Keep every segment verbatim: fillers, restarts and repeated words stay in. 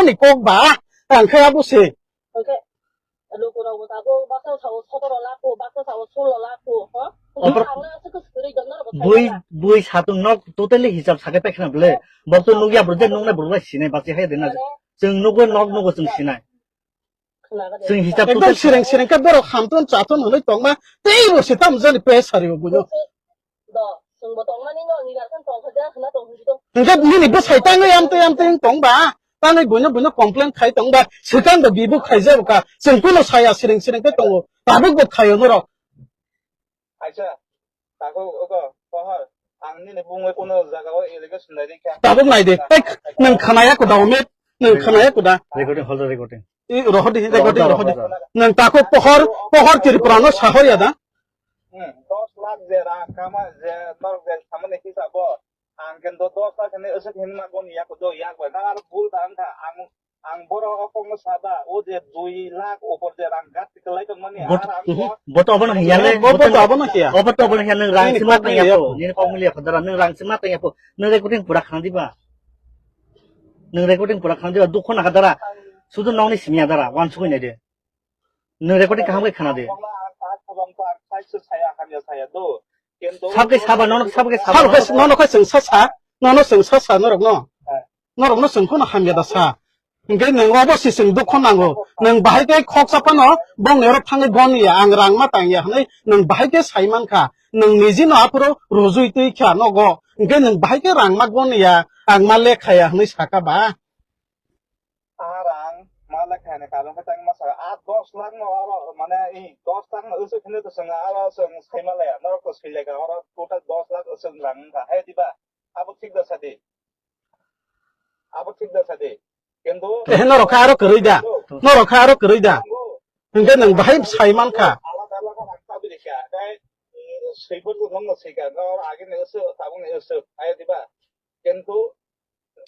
Ni kok ba, ang khe abo se. Hwnkhe, lukurokbo tabuk baksa sao sotoro lakh ko, baksa sao solo lakh ko, ho? Ofor- Ang na aswk kwrwi dong, norokbo bui, saimanya. Bui satung nok totally hisab sakai paikha na bwle. Bok to nukya bwrwk je nuknai bwrwk bai sinai basi hai de na. Mane? Chwng nukgo nok nukgo chwng sinai. Khwnago de. Chwng hisab ekdom total sireng sireng khe borok hamtun chatun hwnwi tongma tei bo se tamo jani pe sari bo buino. Do, chwngbo tongmani no, ni bar khan tongkha ja, khwna tong hwnwi tong. Hwnkhe nini bwsai tangwi amtwi amtwi wng tong ba? Tangwi buino buino complain khai tong ba? Swkang bo bibu khaijak kha. Chwng kuno saya sireng sireng khe tongo. Tabuk bo khaio norok. Aisa, takhuk ogo, pohor. Ang nini bumungwi kuno jagao allegation nai rikha. Tabuk nai de. Ek, nwng khanaya kuda, Omit? Nwng khanaya kuda? Recording, hold the recording. I, rohor di, recording, rohor di. Nwng takhuk pohor, pohor Tripura no sahor ya da? Hmm, dos lakh je rang kama je norok je samani hisabo. Ang kento dos lakh hwnwi aswk hwnwi ma goni yak do yak bai. Nang aro bul ta wngkha. Ang, ang borok o kokno sada, o je dui lakh upor je rang gat kwlai tongmani. Bot-, ar ang mhm. Bot obono hiya le, bot, bot obono hiya. Obo to obono hiya, nwng rang sima tang ya po. Nini kok mili ya po, dara, nwng rang sima tang ya po. Nwng recording pura khana diba? Nwng recording pura khana diba? Dukho naka dara. Sudu nokni simi ya dara, wan sukui nai de. Nwng recording kaham khe khana de. Sabke saba, nono sabke saba. Sabke nono khe chwng sa sa, nono chwng sa sa norok no. Norok no chwng phano hamya da sa. Hwnkhe nwng obo se chwng dukho nango. Nwng bahai khe khoksa phano bongni oro thangwi goni ya, ang rang ma tang ya hwnwi nwng bahai khe sai man kha. Nwng niji no aphuru rujui twi kha nogo. Hwnkhe nwng bahai khe rang ma goni ya, ang ma lekha ya hwnwi saka ba. A rang ma lekha ni karon khe tang ma saka. A dos lakh no oro mane i dos lakh no usuk hwnwi to chwng aro chwng sai ma le. Norok to sui lekha oro total dos lakh usuk rang wngkha. Hai diba? Abo thik da sadi. Abo thik da sadi. Kintu eh, norok kha aro kwrwi da? Norok kha aro kwrwi da? Hwnkhe nwng bahai sai man kha. Alada alada rang tabwi rikha. Tei, mm, swibwrwng nwng no swikha. Nor agini usuk, tabukni usuk. Hai diba? Kintu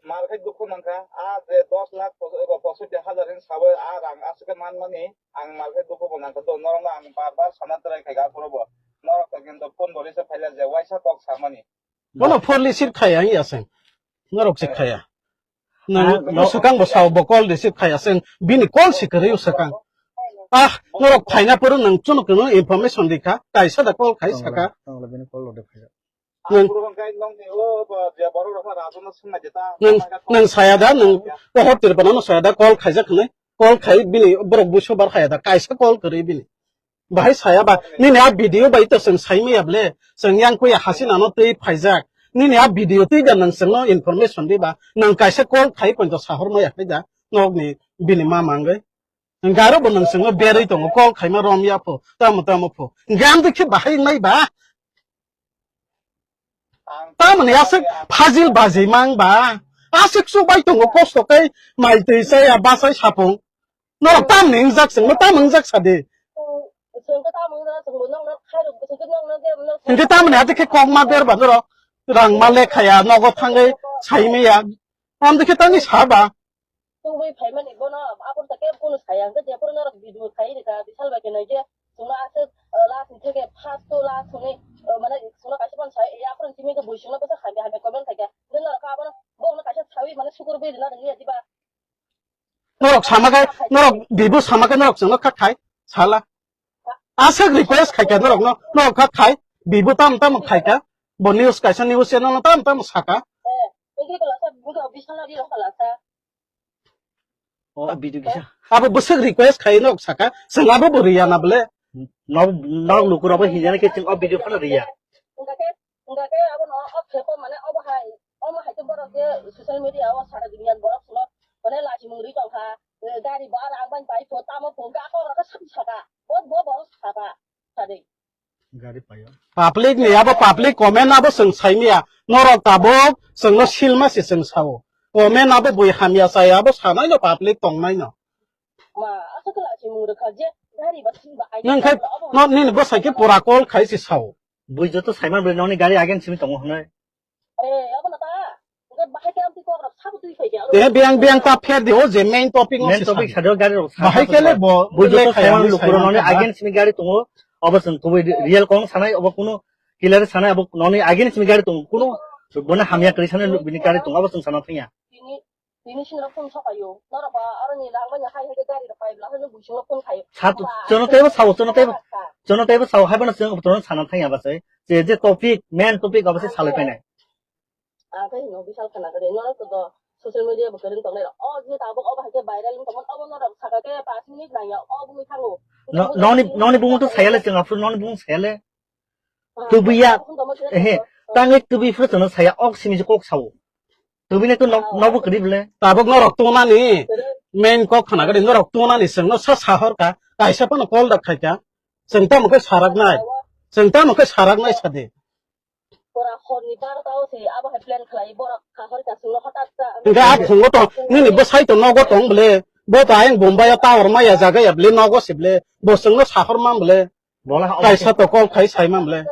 mar khe dukhu mankha. A je dos lakh pos-, ego posotti hajar hin sabai a rang aswk khe manmani ang mar khe dukhu bo nangkha. Do norokno ang bar bar sana try khaikha aphuru bo. Norok to kintu phone bo receive khaila je waisa kok samani. Bono phone receive khaya wngya se. Norok se khaya. Nwng ah, no. Swkang bo sao bo call receive khaya se. Bini call se kwrwi swkang. Ah, norok phaina phuru nwng chwng kwno information rikha. Kaisa da call khai saka. Tongla, tongla bini call rode phai. Nwng, nwng, nwng saya da, nwng pohor Tripura no saya da, call khaijak hwnwi. Call khai bini borok buisu bar khaya da. Kaisa call kwrwi bini. Bahai saya ba, nini a video bai to chwng sai maya ble, chwng yang kuya Hasina no twi phaijak. Nini a video twi da nwng chwngno information di ba, nwng kaisa call khai poito sahor maya khai da, nokni bini ma mangwi. Hwnkhe aro bo nwng chwngno berwi tongo, call khaima rom ya pho, tamo tamo pho. Hwnkhe ang khe bahai wngnai ba? Tamoni aswk fajil bajimang ba? Aswk chubai tongo kosto khe mai twi chaya bachai sapung. Norok tamni wngjak chwngno tam wngjak sadi. Hwnkhe tamoni ati khe kok ma berba norok rang ma lekhaya nogo thangwi saimaya. Amtwi khe tangwi saba. Tungwi phaimani bono aphuru ta kebo kunu saya, hwnkhe jephuru norok video khai rwkha, Bishal bai khe nai je chwngno aswk, uh, last ni theke first to last hwnwi, uh, mane chwngno kaisa phano sai, ya aphuru simi khe bui chwngno bwsa hamya hamya comment khaikha, hwnkhe norok abono bono kaisa sawi mane sukur bui rwna rwngya diba? Norok sama khe, norok bibo sama khe norok chwngno kha khai sala. Aswk request khaikha norokno, norok kha khai, bibo tamo tamo khaikha, bo news kaisa news channel no tamo tamo saka. Eh, wngkhe koloksa, wngkhe office thangna di rok koloksa. O video kisa. Abo bwswk request khai norok saka, chwng abo bo riya na bole. Nok, nok lukurok bo hinjana khe chwng o video phano riya. Wngkha khe, wngkha khe abono o phepo mane obo hai, omo hai khe borok je social media o sara duniya borok phano mane lachimung ri tongkha, eh, gari bo aro ang bai pai pho, tamo pho, hwnkhe a kok rok khe saka, bo, bo borok saka, sadi. Gari payo. Public ni abo public comment abo chwng saimaya. Norok tabuk chwngno silma se chwng sao. Comment abo bui hamya chaya abo sanai no public tongnai no. Ma, aswk khe lachimung rwkha je gari ba sin ba ai. Nang khai abo no nini bwsai khe pura call khai se sao. Bui joto saiman bwrwi nokni gari against simi tongo hwnwi. Eh, abo na ta. Hwnkhe bahai khe amtwi kok rok sabo twi phai khe. Eh, biyang, biyang ta pher di, o je main topic no se sadi. Main topic sadi o gari rok sabo. Bahai khe le bo, bo le joto khai saiman ani lukurok saiman nokni khe ba. Against ni gari tongo. Obo chwng kubui real kong sanai, obo kunu clear sanai, obo nokni against ni gari tongo. Kunu bono hamya kwrwi sanai bini gari tongo, obo chwng sana thangya. Tini Bini sini rok phone sokayo. Norok ba aroni langmani hai hai khe gari rok pai bla hwnwi buising rok phone khayo. Sa-, Ba, chwngno teibo sao, chwngno teibo, kha. Chwngno teibo sao, haibono chwng botorno sana thangya bachai. Je, je topic, main topic obo se salai phainai. Ang khe hino bisal khana kare, norok to do social media bo kwrwng tongnai rok. O je tabuk obo hai khe viral wng tongmani, obo norok saka khe pash minute nangya, o bumui thango. No, noni, noni bumung to sayale chwng aphuru noni bumung sayale. Tubuya, ehe, tangwi tubi phuru chwngno saya, ok simi se kok sao. Tubini to nok, nokbo kwrwi bwle. Tabuk norok tongnani, main kok khna gari norok tongnani chwngno sa sahor ka, kaisa phano call dak khai ka. Chwng tamo khe sarak nai. Chwng tamo khe sarak nai sadi. Pura horni barota o se abo hai plan khlai, borok kahor ka chwngno hota ta. Hingke a phungo to, nini bwsai to nogo tong bwle. Bo to ayang Bombay o tower maya jaga ya bwle, nogo se bwle. Bo chwngno sahor man bwle. Bola ha Kaisa to call khai sai man bwle.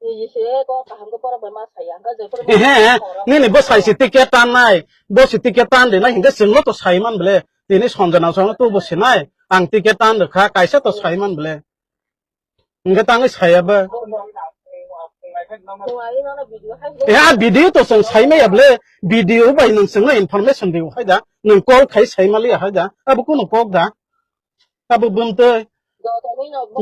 Niji se ko kaham ko borok bai ma saya, hingke je pura He, he, nini bwsai se ticket tan nai, bo se ticket tan de nai, hingke chwngno to sai man bwle. Tini Sanjana chwngno to bo se nai, ang ticket tan rwkha, kaisa to sai man bwle. Hingke tangwi saya bo. Nungari nono video hai. E, a video to chwng sai maya bwle, video bai nwng chwngno information rw hai da, nwng call khai sai mali hai da, abo kuno kok da. Abo bumtwi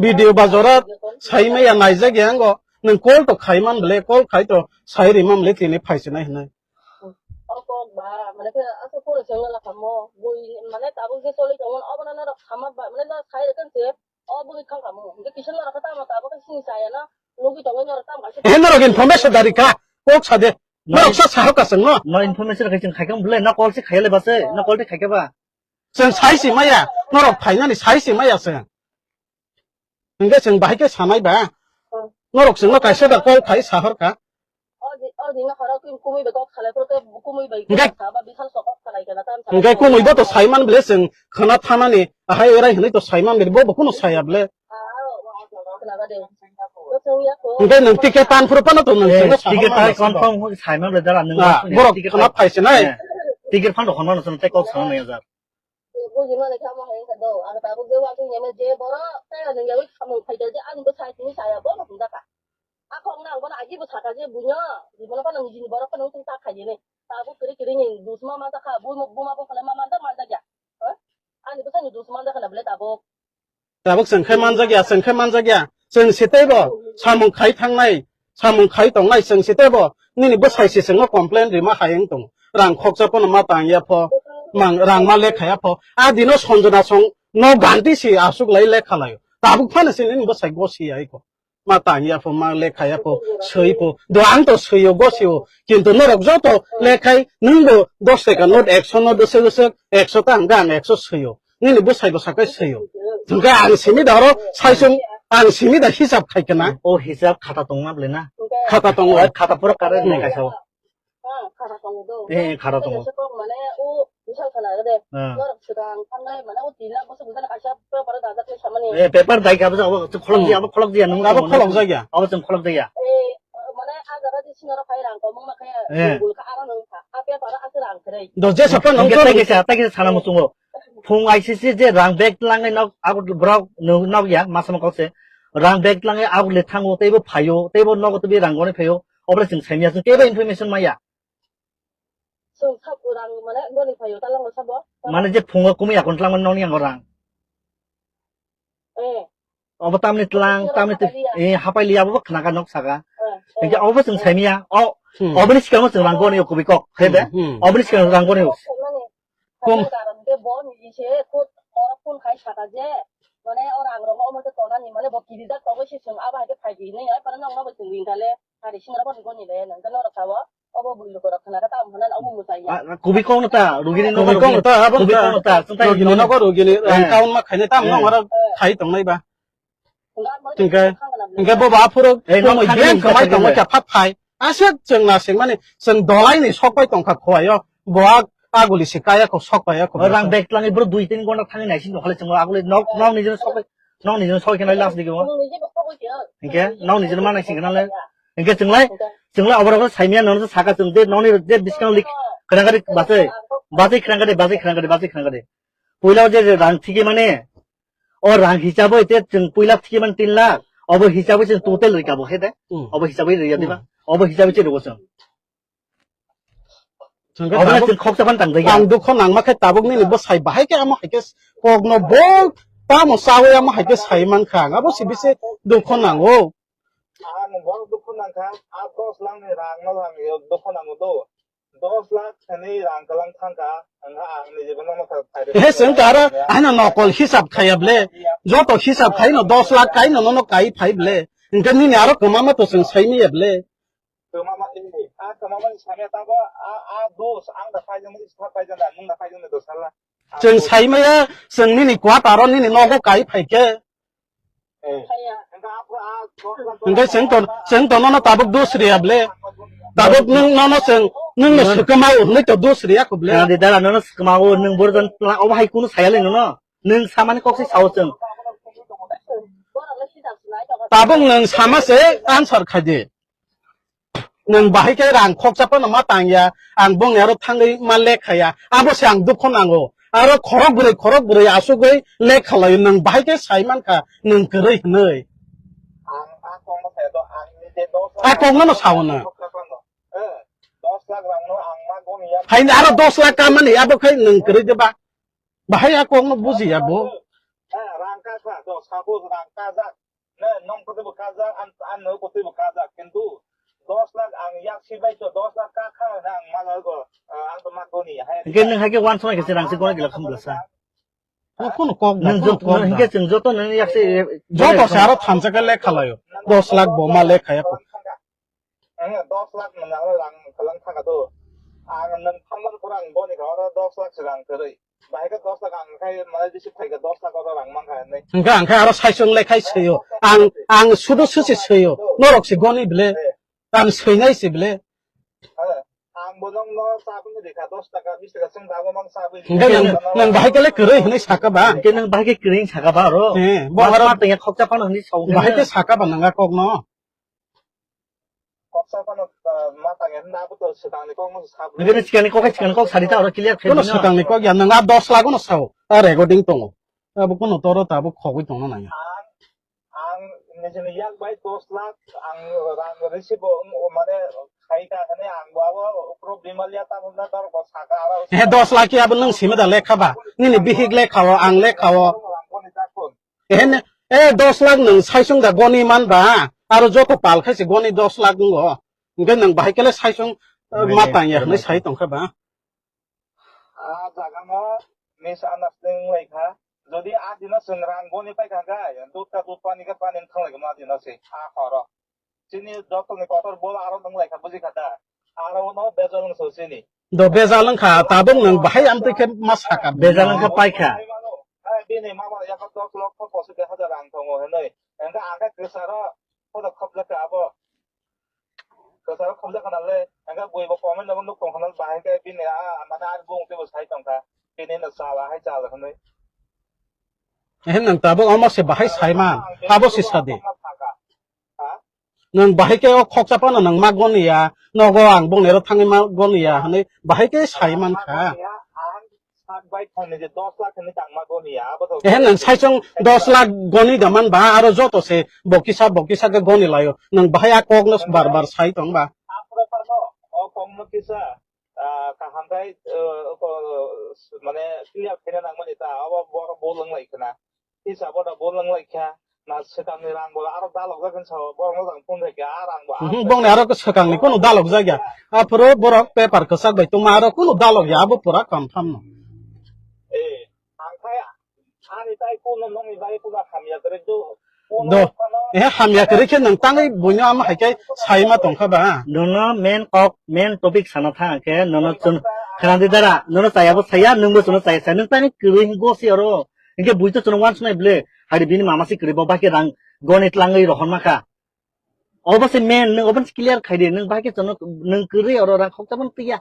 video bajora sai maya naijak ya ango. Nwng call to khai man bwle, call khai to sai ri man bwle tini phai sinai hinai. O kok ba, mane khe asa pura chengla la kamo. Bui mane tabuk je choli tongmani obo no norok khama ba, mane norok khai rwkhe se o bui khang kamo. Hingke kisa norok khe tamo tabuk khe sini saya no. Nugui tongwi norok tamo kaisa. He norok information dari kha. Kok sa de. Norok sa sahok ka chwngno. No information khai chwng khai kha bwle, no call se khai le ba se, no call se khai kha ba. Chwng sai si maya, norok phainani sai si maya chwng. Hingke chwng bahai khe sanai ba. Norok chwngno kaisa da call khai sahor kha. O di, o di no horo kumui bai kok khalai, pro ke kumui bai Hingke kok kha ba, bisal sok kok khalai kana tam. Hingke kumui bo to saiman bwle chwng khwna thanani, ahai erai hinui to saiman bwle, bo bo kuno saya bwle. Hingke nwng ticket tan phuru phano to nwng Eh, chwngno ticket sahorma tai nang confirm hoi sai ma ble dara nwng Ah, ma borok ticket khna tai- phai se nai. Eh, ticket phano honna nwng tei kok sana nang jar. Buji mani kamo hai ka do, ang tabuk je wa tong yeme je boro, tei nwng yawi samung phai je ani bo sai tini saya bo no hunda ka. Akong nang bo na agi bo saka je bunyo, di bo no pa nang jin boro pa nang tong ta khai je ne. Tabuk kiri kiri ni dusma ma ta kha, bu bu ma bo khala ma ma ta ma ta ya. Ha? Ani bo sai ni dusma ta khala ble tabuk. Tabuk chwng khe manjak ya, chwng khe manjak ya. Chwng se teibo samung khai thangnai, samung khai tongnai chwng se teibo nini bwsai se chwngno complain rima hai wng tongo. Rang khoksa pono ma tang ya pho, mang rang ma lekha ya pho. A dino Sanjana song no ganti si asuk lai lekha laio. Tabuk phano se nini bwsai gosi ya iko. Ma tang ya pho, ma lekha ya pho, swi pho. Do ang to swi o, gosi o. Kintu norok joto lekhai, nwng bo dos taka note, ekso note, dosek dosek, ekso ta hwnkhe ang ekso swi o. Nini bwsai bwsa khe swi o. Hwnkhe ang simi da oro, saisung, ang simi da hisab khai khe na. O hisab khata tongma bwle na? Khata tongo. O khata pura kare Hmm. nai kaisa o. Eh, khara tongo do. Eh, khara tongo. Kaisa kok mane o bisal khana de. Ah. Norok swkang thangnai mane o tin lakh bosok bujana kaisa paper o dajak khe samani. Eh, paper dai ka bwsa abo kholok dia, abo kholok dia, nung Abo abo kholok jaya. Abo chwng kholok jaya. Eh, mane a jaga di sinoro phai rang komung ma khe Eh. bul kha aro nung kha. A paper o aswk rang khrei. Do je sapa nung Hingke jor- tai kaisa, tai kaisa sana muchungo. Phung I C C je rang bag langnai nok, abo borok nung nok ya, masama kok se. Rang bag langnai abo le thango, teibo phaio, teibo nogo teibo rang goni phaio. Obra chwng saimya, chwng kebo information maya. Chwng sabo rang mane goni phaio, talango sabo. Mane je phungo kumui akon tlang mani nokni yango rang. Eh. Obo tamni tlang, Chwng tamni twi, hapai liya. Eh, hapai liya, obo khnaga nok saka. Eh, Hingke eh. obo chwng saimya, o, Hmm. oboni sikang chwng rang goni o kubui kok, hede? Hmm, hmm. Oboni sikang rang goni o. Chwng mani, Kum- chwng karon ke bo ni se khut, oro phone khai saka je, mane o rang rogo omo te tonani, mane bo kirijak togo se chwng abo hai khe phai di hinwi, ai pano nokno bo chwng ring kha le. Hari singra boni goni le nang khe norok sao obo bui lukurok khna khe tamo hwnna obo mwtai ya. Ah, kubui kok no ta, rugini Kubui nogo kok no ta, abo Kubui ta. kok no ta, chwng tai Rugini nogo rugini, Eh. rang kaun ma khaini tamo Eh. nang oro Eh. khai tongnai ba. Hingke, hingke bo ba phuru Eh, no kumui khani beng hingke kamai khani tongo hingke. kha phat phai. Aswk chwng na sing mani chwng dolai ni sok pai tong kha khowai o. Bo ag-, aguli se kaya kho sok pai ya kho. O rang bag twlangwi bro dui tin gonta thangwi naising tong khale chwng aguli nok, nok ni jino sok pai. Nokni jino soi khe nai last digi o. Nokni jino soi khe. Hinkhe nokni jino manai sing khe nale. Hinkhe chwnglai, chwnglai oborok saimya nono saka chwng de nokni de biskang lik khwnang kari basai. Basai khwnang kari, basai khwnang kari, basai khwnang kari. Puila o je, je rang thigi mane, o rang hisabo ite chwng puila thigi mane tin lakh, obo hisabo chwng total rikabo he de. Hmm. Obo hisabo riya diba? Hmm. Obo hisabo chwng rikabo chwng. Chwng khe Obo tabuk chwng khoksa phan tang jaya. Ang dukho nangma khe tabuk nini bwsai bahai khe amo hai khe kokno bo tamo chawi amo hai khe sai mankha ang. Abo si bisi dukho nango. Ang bo dukho nangkha, a dos lakh ni rang no ang yo dukho nango do. Dos lakh thani rang kalang thangkha, ang ang ni jibo no thang thai. He chwng ta aro ano nokol hisab khaya ble. Joto hisab khai no dos lakh kai no no kai phai ble. Engke nini aro kwmama to chwng sai miya ble. Kwmama ni, a kwmama ni samya tabo, a, a dos, ang da paijak ni, sa paijak da, nung da paijak ni dos hala. Chwng sai maya, chwng nini kwataro nini nogo kai phai khe. Eh. Hingke chwng to, chwng to nono tabuk dos riya ble. Tabuk nung nono chwng, nung no swkama o, hwnwi to dos riya kho ble. Nang di dara nono swkama o, nung borok jan pla, obo hai kunu saya le nono. Nung samani kok se sao chwng. Tabuk nung sama se answer khai di. Nwng bahai khe rang khoksa phano ma tang ya, ang bongni aro thangwi ma lekha ya, abo se ang dukho nango. Aro khorok bwrwi, khorok bwrwi asugwi lekha laio, nwng bahai khe sai mankha, nwng kwrwi hwnwi. A kokno no sao nwng. Haini aro dos lakh kamani, abo khai nwng kwrwi de ba. Bahai a kokno buji ya bo. Rang kha kha, dos, suppose rang kha jak. Ne, nong kotwi bo kajak, an, an no kotwi bo kajak, kintu dos lakh ang yak si bai to dos lakh ka kha na ang ma go, ah, ang to ma goni, hai. Hingke nwng hai khe wan song khe se rang se gona gila khum blasa. Ko kono kok da, nwng kono jot-, kok nwng da. Hingke chwng joto nwng yak se, joto se aro thansa khe lekha laio. Dos lakh bo ma lekha ya ko. Ang dos lakh nwng aro rang kalang thaka do. Ang nwng thamban kurang goni kha oro dos lakh se rang kwrwi. Bahai khe dos lakh ang khai mane receive khai khe dos lakh oro rang mankha hinwi. Hingke ang khe aro saisong le khai swiyo. Ang, ang sudu susi swiyo. Norok se goni bile. Ang swinai se bile. Ang bo nong no sabun ni dikha dos taka bis taka sing dabo mang sabun. Hingke nang, nang bahai khe le kwrwi hinwi saka ba. Hingke nang bahai khe kwrwi saka ba aro. He, bo aro ma tengya khokcha phano hinwi sao. Bahai khe saka ba nang a kok no. Koksa phano, ah, ma tang ya, na bo to swkangni kok no sabo. Nini swkangni kok hai swkangni kok sadi ta oro clear khe. Kono swkangni kok ya, nwng a dos lakh no sao. A recording tongo. Abo kono toro tabuk khogwi tongna nang ya. Ang, ang nijini yak bai dos lakh ang rang receive o, o mane khai ka hane ang bo abo ukro bimal ya ta hwnna tor ko saka aro. He dos lakh ya abo nwng simi da lekha ba. Nini bihik lekha o, ang lekha o. Ang bo ni jakun. Ehen, e, dos lakh nwng saisong da goni man ba, aro joto pal khai se goni dos lakh wngo. Hingke nwng bahai kele saisong, eh, ma tang ya hwnwi sai tong kha ba. A jaga no misunderstanding wng lai kha. Jodi a dino chwng rang goni pai kha khe, dut ka dut, pani ka pani wng thang lai kha a dino se, a horo. Chini joto ni kotor bo aro nwng lai kha, buji kha da? Aro no bejal wng so chini. Do bejal wng kha, tabuk nwng bahai amtwi khe ma saka. Bejal wng kha pai kha. Hai bini mama ya ka dos lokho pochis hajar rang tongo hinwi. Engka ang khe kwcharo photo khopjak kha abo. Kwcharo khopjak khana le, engka bui bo comment no nuk tong khana bahai khe bini a, mane ani bung twi bo sai tong kha. Bini no chala hai chala hinwi. Ehe nwng tabuk omo se bahai sai man, abo se sadi. Ha? Nwng bahai khe o khoksa phano nwng ma goni ya, nogo ang bongni aro thangwi ma goni ya hwnwi bahai khe sai man kha. Ang sak bai thangni je dos lakh hinwi tang ma goni ya, abo to. Ehe nwng saisong dos lakh goni da man ba, aro joto se bo kisa bo kisa khe goni laio. Nwng bahai a kokno bar bar sai tong ba. Aphuru phano o kokno kisa, ah, kaham khai, eh, ko, mane clear khaina nangmani ta, abo borok bo lwng lai khna. Hisabo da bo lwng lai kha, na swkangni rang bo aro dalok jak hinwi sao, borok no jang phone khai kha, a rang bo. Mhm, bongni aro swkangni kunu dalok jak ya. Aphuru borok paper kwchak bai tongma aro kunu dalok ya, abo pura confirm no. Eh, ang khai ani tai kunu nongni bai kunu hamya kwrwi do. Do. Eh, hamya kwrwi khe nwng tangwi buino amo hai khe sai ma tong kha ba? Nono main kok, main topic sana thang khe, nono chwng khana di dara, nono chaya bo saya, nwng bo chwngno chaya saya, nwng tani kwrwi gosi oro. Hinkhe bui to chwngno uansuknai ble, hari bini mama se kwrwi bo bahai khe rang goni tlangwi rohorma kha. Obo se main, nwng obo se clear khai di, nwng bahai khe chwngno, nwng kwrwi oro rang khokcha phano twi ya.